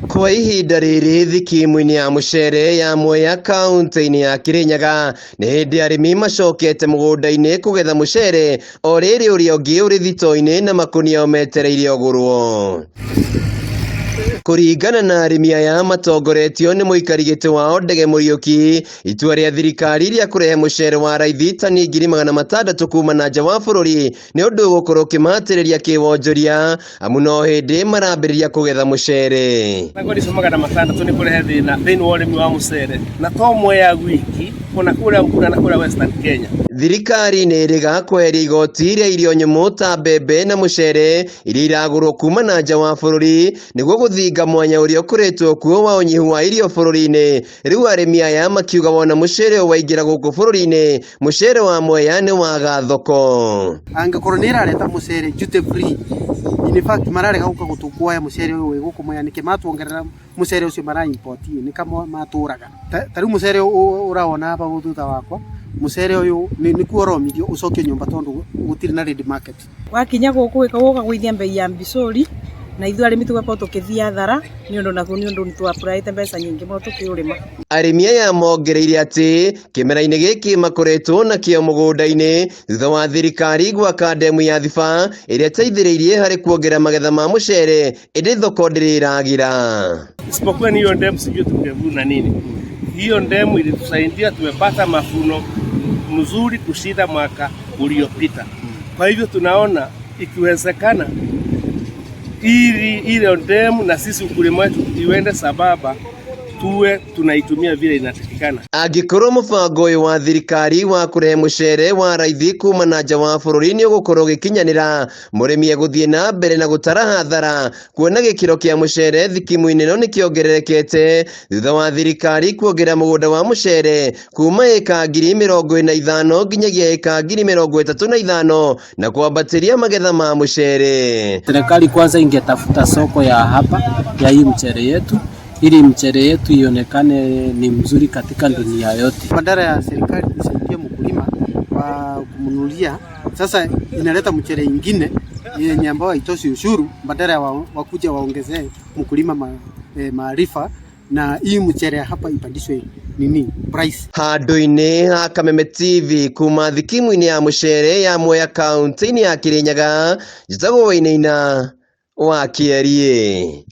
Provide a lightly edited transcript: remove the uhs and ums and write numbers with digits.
Kwa ihinda rĩrĩ thikimu-inĩ ya mũcere ya Mwea kaũntĩ-inĩ ya Kĩrĩnyaga nĩ hĩndĩ arĩmi macokete mũgũnda-inĩ kũgetha mũcere o rĩrĩ ũrĩa ũngĩ ũrĩ thito-inĩ na makũnia metereire ũgũrwo. Kũringana na arĩmi aya matongoretio nĩ mũikari gĩtĩ wao Ndege Mũriũki, itua rĩa thirikari rĩa kũrehe mũcere wa raithi tani 600,000 kuma na nja wa bũrũri nĩ ũndũ ũgũkorwo ũkĩmatĩrĩria kĩwonjoria amu no hĩndĩ marambĩrĩria kũgetha mũcere. Ngori icio 600 nĩ kũrehe thĩna thĩinĩ wa ũrĩmi wa mũcere na to Mwea gwiki ona kũrĩa Mkura na kũrĩa Western Kenya. Thirikari nĩ ĩrĩga kweheria igoti rĩa irio nyũmũ ta mbembe na mũcere iria iragũrwo kuma na nja wa bũrũri nĩguo gũthinga mwanya ũrĩa ũkoretwo kuo wa ũnyihu wa irio bũrũri-inĩ. Rĩu arĩmi aya makiuga wona mũcere ũyũ waingĩra gũkũ bũrũri-inĩ, mũcere wa Mwea nĩ waga thoko. Angĩkorwo nĩ ĩrareta mũcere duty free, in fact mararega gũka gũtũkuoya mũcere ũyũ wĩ gũkũ Mwea nĩkĩ? Matuongerera mũcere ũcio mara import nĩ ka matũraga. Ta rĩu mũcere ũrawona haba thutha wakwa, mũcere ũyũ nĩ kuoromithio ũcokio nyũmba tondũ gũtirĩ na ready market. Wakinya gũkũ ũkagũithia mbei ya mbicũri na ithuĩ arĩmi tũgakorwo tũkĩthiĩ hathara nĩ ũndũ naguo nĩ ũndũ nĩ tũ apply mbeca nyingĩ mũno tũkĩũrĩma. Arĩmi aya mongereire atĩ kĩmera-inĩ gĩkĩ makoretwo nakĩo mũgũnda-inĩ thutha wa thirikari gwaka ndemu ya Thiba ĩrĩa ĩteithĩrĩirie harĩ kuongerera magetha ma mũcere ĩndĩ thoko ndĩrĩ ĩragĩra. Isipokuwa ni hiyo ndemu, sijui tungevuna nini. Hiyo ndemu ilitusaidia, tumepata mavuno mzuri kushinda mwaka uliopita. Kwa hivyo tunaona ikiwezekana ili ile ndemu na sisi ukulima wetu iwende sambamba, tuwe tunaitumia vile inatakikana. Angĩkorwo mũbango ũyũ wa thirikari wa kũrehe mũcere wa raithi kuma na nja wa bũrũri nĩ ũgũkorwo ũgĩkinyanĩra, mũrĩmi egũthiĩ na mbere na gũtara hathara kuona gĩkĩro kĩa mũcere thikimu-inĩ ĩno nĩkĩongererekete thutha wa thirikari kuongerera mũgũnda wa mũcere kuma ĩka 45,000 nginyagia ĩka 35,000 na kwambatĩria magetha ma mũcere. Serikali kwanza ingetafuta soko ya hapa ya hii mchere yetu ili mchere yetu ionekane ni mzuri katika dunia yote. Badala ya serikali kusaidia mkulima kwa kumnunulia, sasa inaleta mchere ingine yenye ambayo haitoshi ushuru, badala ya wakuja waongezee mkulima maarifa na hii mchere hapa ipandishwe nini price. Handũ-inĩ ha Kameme TV kuma thikimu-inĩ ya mũcere ya Mwea kaũntĩ-inĩ ya Kĩrĩnyaga, njĩtagwo Wainaina wa Kĩeriĩ.